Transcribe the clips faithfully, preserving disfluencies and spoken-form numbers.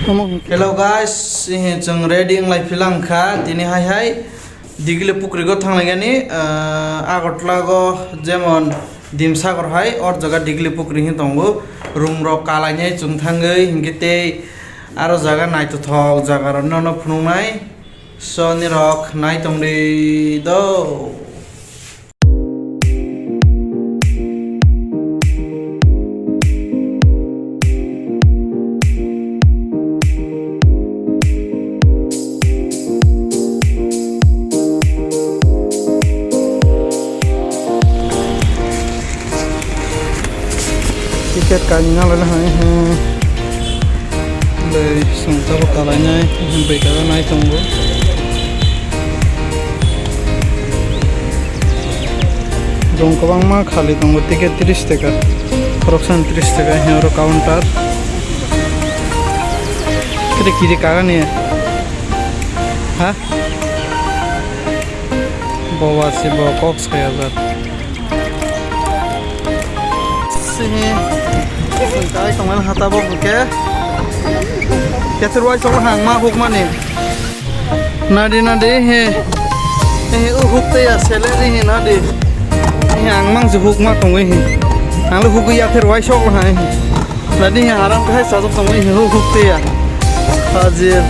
Hello guys, eh, chwng ready wnglai philang kha. Tini hai hai Digili Pukri go thanglaigani, eh, Agartala go jemon Dimsagor hai, or jaga Digili Pukri hin tongo. Room rok kalainai chwng thangwi, hinkhe tei aro jaga naithothok jaga rok nono phunuknai. So nirok nai tongdi do. Ticket kainwi nalai hai he. Bai songtabo kalainai, bai kala nai tongo. Room kwbangma khali tongo, ticket tris taka, khoroksa tris taka he oro counter. Kiri kiri kagani. Ha? Bowa se bo kok saya jat. Sihi. Kai tongmani hata bo hwnkhe. Yathir wai sok hang ma huk mani. Nadi nadi he. He u huk te ya salary he nadi. He ang mang se huk ma tongwi he. Ang le huk yathir wai sok ha he. Nadi he haram khai sajak tongwi he huk huk te ya. Hajir.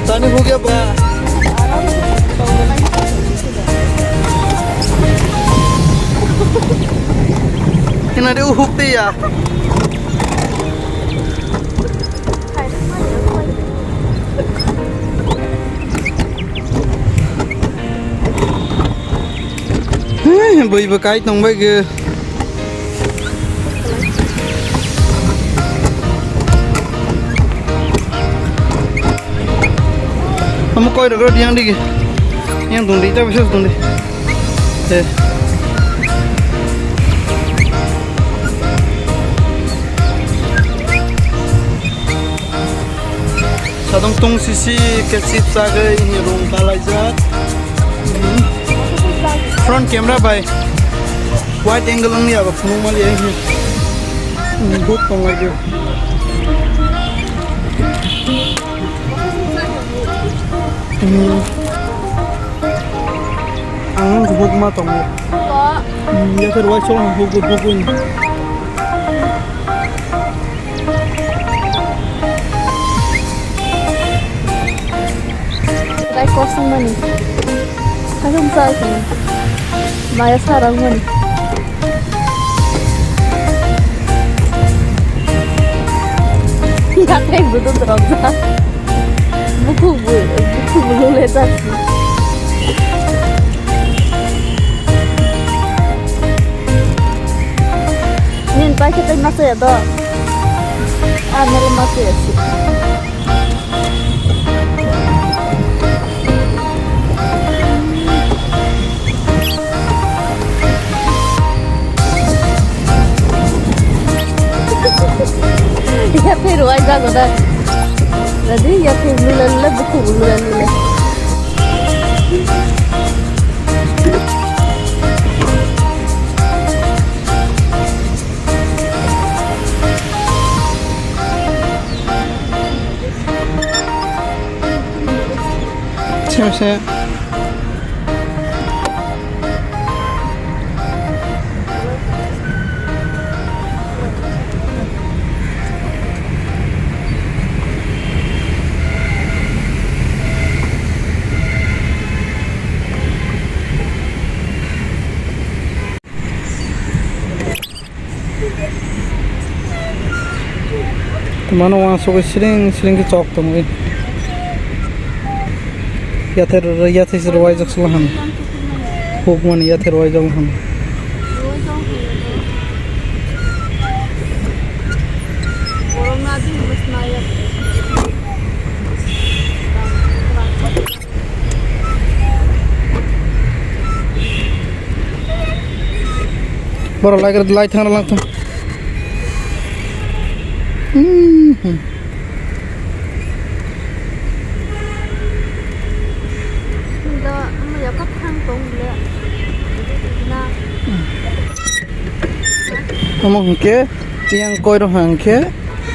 Tani huk ya ba. Hina de uhuk te ya. Bui bo kai tong bai ge. Omo koi rok rw di yang digi. Yang dong di, ta bisa dong di. Eh. Sadong tong sisi ke sip sagwi ini room kalaijak. Front camera bai wide angle wngya ba phunuk mali ai hi. Buk tong lai. Hmm. Ang huk ma tongo. Hmm, ya ter wai chong huk huk huk. Bai kosong mani. Kasong sa sini. Maya sarang mani. Yathai budut rok jak. Bukhuk bu, bukhuk bu lule jak. Nin pai khe tei masa ya do. A mele masa ya si. Yathai rwai jago da. Nadi yathai lula lula bukhuk lula lula. Same, same. Mano wansugwi siring siring khe chok tongwi. Yathai, yathai se rwai jak sala han. Huk mani yathai rwai jak han. Borok lai, lai thang lang thang. Hmm. Omo hwnkhe yang koi rok hwnkhe.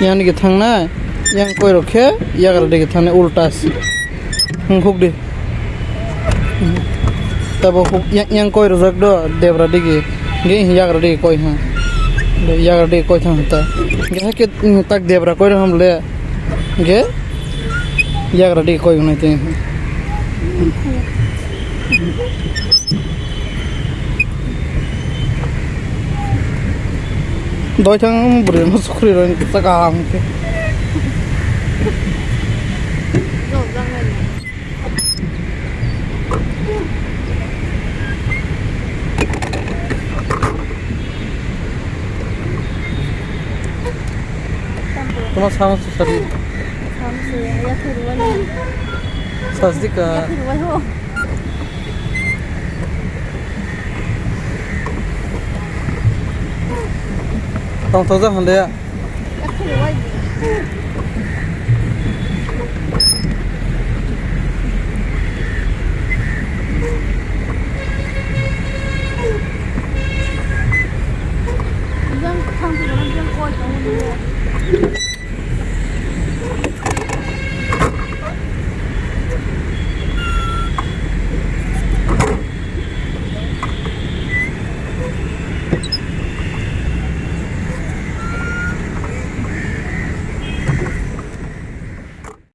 Yang digi thangnai, yang koi rok khe yagra digi thangnai ulta se. Hung khuk di. Tabo huk yang, yang koi rojak do debra digi. Ge yagra digi koi ha. De yagra digi koi thang ta. Ge ha ke, mm, tak debra koi ro ham le. Ge yagra digi koi nai te. Doi thang bwrwi no sukri roi kisa kaham khe. Toma sama susari. Sasdika. Tongthokjak hwnde.